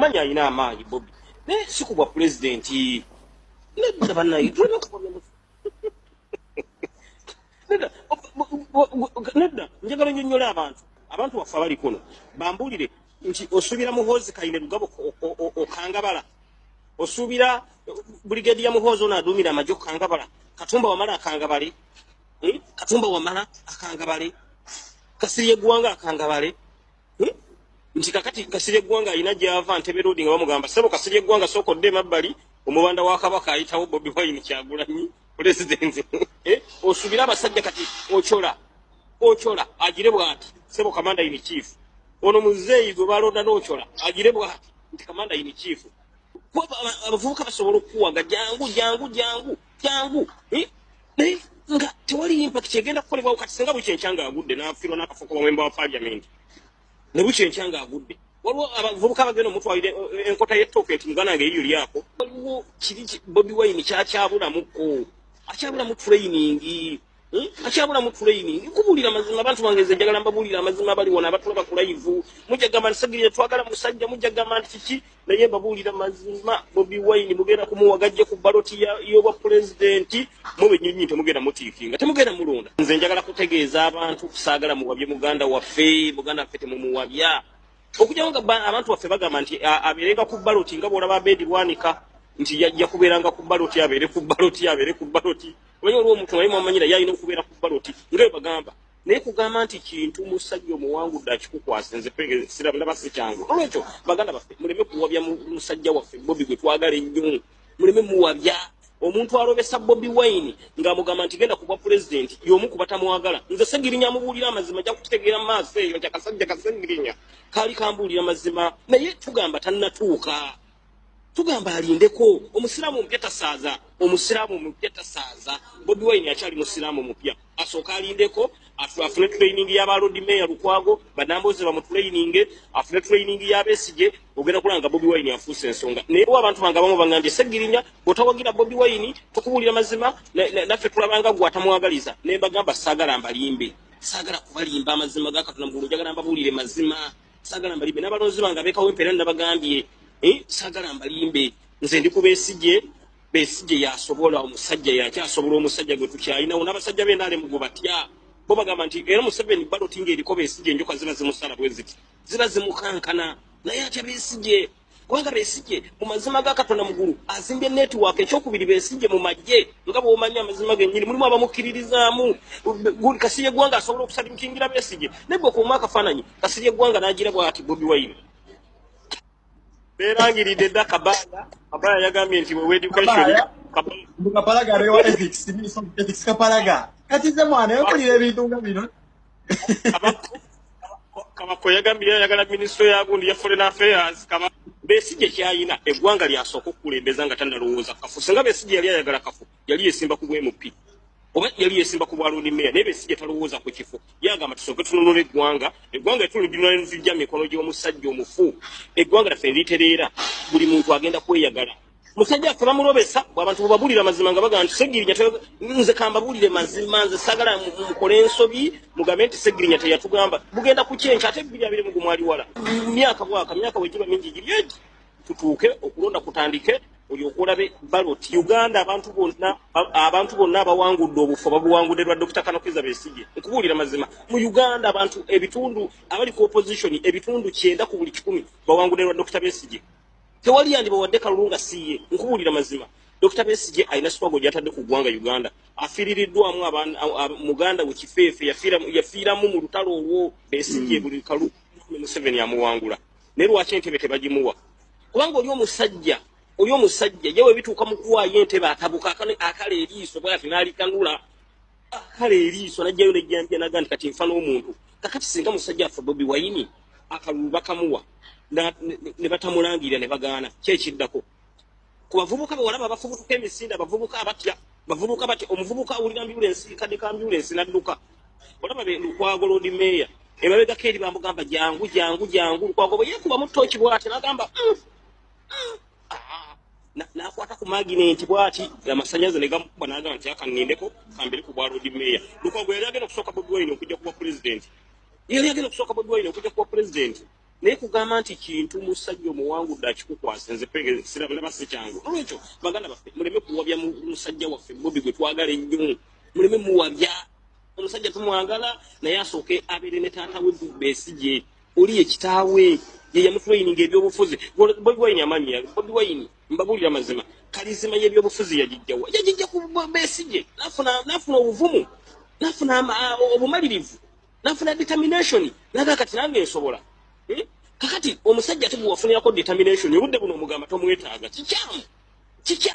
Omumanyi alina amaanyi Bobi, naye si ku bwa pulezidenti. Nedda bannaye, tuleme kuwabya. Nedda, nedda, njagala nnyonnyola abantu baffe abali kuno bambuulire nti osuubira Muhoozi Kainerugaba okangabala? Osuubira brigade ya Muhoozi ono aduumira amagye okukangabala? Katumba Wamala akangabale? Hmm? Katumba Wamala akangabale? Kasirye Eggwanga akangabale? Hmm? Nti kakati Kasirye Eggwanga alina gyava Ntebe Road nga bamugamba, "Ssebo Kasirye Eggwanga, sooka odde emabbali, omubanda wa Kabaka ayitawo, Bobi Wine Kyagulanyi pulezidenti." Eh? Osuubira abasajja kati Ochola, Ochola agire bwati, "Ssebo commander in chief"? Ono muzeeyi gwe balonda n'Ochola agire bwati nti, "Commander in chief"? Abavubuka basobola okukuwaga, "Jangu, jangu, jangu, jangu," eh? Naye nga tewali impact egenda kukolebwawo. Kati singa bukyenkya nga agudde n'afiirwa n'akafo k'obwa member wa parliament, ne bukyenkya nga agudde, waliwo abavubuka bagenda omutwalira enkota y'ettooke nti, "Muganda wange, eyiyo lyako"? Waliwo kiri Bobi Wine kyakyabulamuko, akyabulamu training. Hmm? Akyabulamu training. Nkubuulira mazima, abantu bange, nze njagala mbabuulira amazima. Abali wano abatulaba ku live, mujja gamba nti Segirinya twagala musajja, mujja gamba nti kiki, naye mbabuulira mazima, Bobi Wine mugenda kumuwaga ajje ku baloti y'obwa pulezidenti, mube nyonyi temugenda mutiikinga, temugenda mulonda. Nze njagala kutegeeza abantu, saagala muwabye muganda waffe. Muganda waffe temumuwabya. Okujjawo nga abantu baffe bagamba nti abeerenga ku baloti, nga bw'olaba Abedi Bwanika nti yajja kubeeranga ku baloti, abeere ku baloti, abeere ku baloti. Omanyi waliwo omuntu naye mwamanyira ye alina okubeera ku baloti nga bwe bagamba, naye kugamba nti kintu musajja omuwangudde akikukwasa, nze ndaba si kyangu. Olwekyo baganda baffe, muleme kuwabya musajja waffe Bobi gwe twagala ennyo, muleme muwabya. Omuntu alobesa Bobi Wine ng'amugamba nti genda kubwa pulezidenti y'omu ku batamwagala. Nze Segirinya amubuulira amazima, ajja kukitegeera mu maaso eyo nti akasajja Kasegirinya kaali kambuulira mazima, naye tugamba tannatuuka, tugamba alindeko. Omusiraamu omupya tasaaza, omusiraamu omupya tasaaza. Bobi Wine akyali musiraamu mupya, asooka alindeko afune training y'aba Lord Mayor Lukwago, banamboze bamutraining, afune training y'Abesigye. Ogenda kulanga Bobi Wine afuuse ensonga. Naye wa abantu bange abamu bagambye, "Segirinya, bw'otawagira Bobi Wine, tukubuulira mazima, naffe tulabanga gwe atamwagaliza." Ne mbagamba saagala mbalimbe, saagala kubalimba. Amazima ga Katonda mugulu, njagala mbabuulire mazima, saagala mbalimbe. N'abalonzi bange ab'e Kawempe era nabagambye, eh, saagala mbalimbe. Nze ndi ku Besigye. Besigye yasobola, omusajja yakyasobola, omusajja gwe tukyalinawo. N'abasajja b'enaalemu gwe batya bo bagamba nti era Museveni baloti ng'eriko Besigye, enjoka ziba zimusala bwe ziti, ziba zimukankana, naye atya Besigye, kubanga Besigye mu mazima ga Katonda mugulu azimbye network. Ekyokubiri, Besigye mu magye, nga bw'omanyi amazima gennyini, mulimu abamukkiririzaamu. Kasirye Eggwanga asobola okusalutingira Besigye, naye gwe kuuma akafaananyi Kasirye Eggwanga n'agira bw'ati Bobi Wine. Beerangiridde dda Kabaya. Kabaya yagambye nti wewe education. Kabaya. Kapalaga abewa ethics, minister of ethics Kapalaga. Kati nze mwana yokulira ebintu nga bino. Kabako yagambye ayagala minisitule ya gundi ya foreign affairs. Kaba Besigye kyayina eggwanga lyasooka okukulembeza nga tannalowooza kafu. Singa Besigye yali ayagala kafu, yali yesimba ku bwa MP oba yali yesimba ku bwa Lord Mayor, naye Besigye talowooza ku kifo. Yagamba tusooke tununula eggwanga, eggwanga etulidinula tujja mikono gy'omusajja omufu, eggwanga lyaffe litereera, buli muntu agenda kweyagala. Musajja waffe bamulobesa. Abantu bwebabulira mazima nga bagamba nti Segirinya, nze kambabuulire mazima, nze sagala mukole ensobi mugambe nti Segirinya teyatugamba. Bugenda kukyenkya ate 2021 ali wala, myaka bwaka myaka wegiba mingi giri egi, tutuuke okulonda kutandike, olyoke olabe ballot Uganda. Abantu bonna abawangudde obufo babuwangudde lwa Dr. Kanokiza Besigye. Nkubuulira mazima, mu Uganda abantu ebitundu abali ku opposition, ebitundu 90 ku buli 100 bawangudde lwa Dr. Besigye. Tewali yandibawadde kalulu nga siye. Nkubuulira mazima, Dr. Besigye alina struggle gyatadde ku ggwanga Uganda. Afiiririddwamu muganda we Kifeefe, yafiiramu mu lutalo olwo. Besigye buli kalu Museveni amuwangula, naye lwaki entebe tebagimuwa? Kubanga oli omusajja ye webituuka mu kuwaayo entebe atabuka, akala eriiso bwati n'alikanula, akala eriiso najjayo nejjambya naga nti kati nfa n'omuntu. Kakati singa musajja affe Bobi Wine akalulu bakamuwa ne batamulangirira ne bagaana, kyekiddako ku bavubuka bewalaba bafubutuka emisinde. Abavubuka abatya, bavubuka batya. Omuvubuka awulira ambulensi, kadde ka ambulensi nadduka. Olaba be Lukwago Lord Mayor emabegako eri bamugamba, "Jangu, jangu, jangu." Lukwago bwe yeekubamu tooki bwati nagamba, ah," n'akwata ku magnet bwati, amasannyalaze ne gamukuba, n'agamba nti akanindeko kambere ku bwa Lord Mayor. Lukwago yali agenda okusooka Bobi Wine okujja kuba pulezidenti, yali agenda okusooka Bobi Wine okujja kuba pulezidenti. Naye kugamba nti Kintu musajja omuwangudde akikukwasa, nze pege siraba si kyangu. Nolwekyo baganda baffe, muleme kuwabya musajja waffe Bobi gwe twagala ennyo, muleme muwabya omusajja. Tumwagala, naye asooke abeere ne taata we Besigye. Oli ye kitaawe, ye yamutraininga ebyobufuzi. Bobi Wine amanyi, Bobi Wine, mbabuulira mazima, charisma y'ebyobufuzi yagijjawa? Yagijja ku Besigye. Nafuna obuvumu, nafuna obumalirivu, nafuna determination, naga kati nange nsobola. Kakati omusajja ate bwewafunirako determination, obudde buno omugamba tomwetaaga, kikyamu, kikyamu.